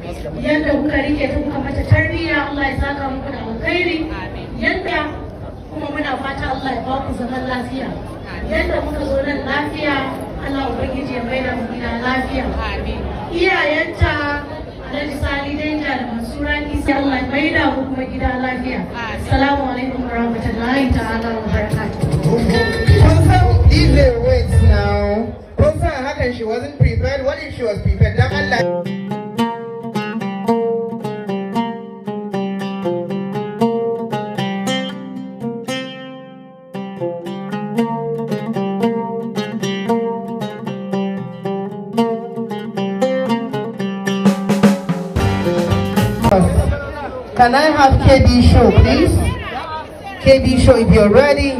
Yadda kuka rike ta, kuka mata tarbiyya, Allah ya saka muku da alkhairi. Yadda kuma muna fata Allah ya baku zaman lafiya. Yadda muka zo nan lafiya, Allah Ubangiji ya maida mu gida lafiya. Iyayenta, Alhaji Sani Danja da Mansura Isa, Allah ya maida mu kuma gida lafiya. Assalamu alaikum warahmatullahi ta'ala wa barakatuh. Kun san DJ, wait now. Kun san hakan she wasn't prepared. What if she was prepared? Dan Allah. Can I have KB Show, please? KB Show, if you're ready,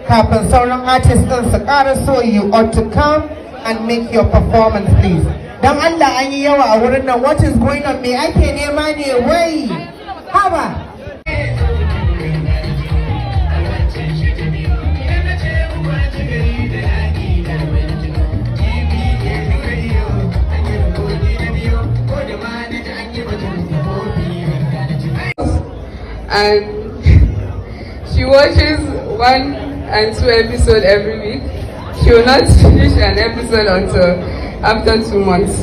kafin sauran artists ɗin su ƙara, so you ought to come and make your performance, please. Don Allah, an yi yawa a wurin nan. What is going on? Me ake nema ne wai? Haba. And she watches one and two episode every week. She will not finish an episode until after 2 months.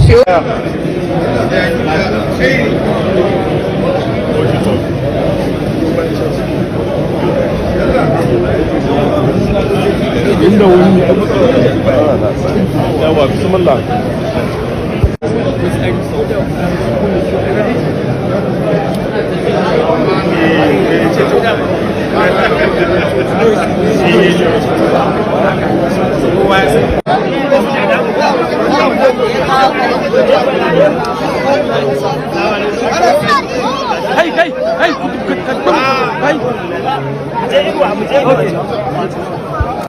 She Inda wani yawa, bismillah. Hey, hey, hey, kai.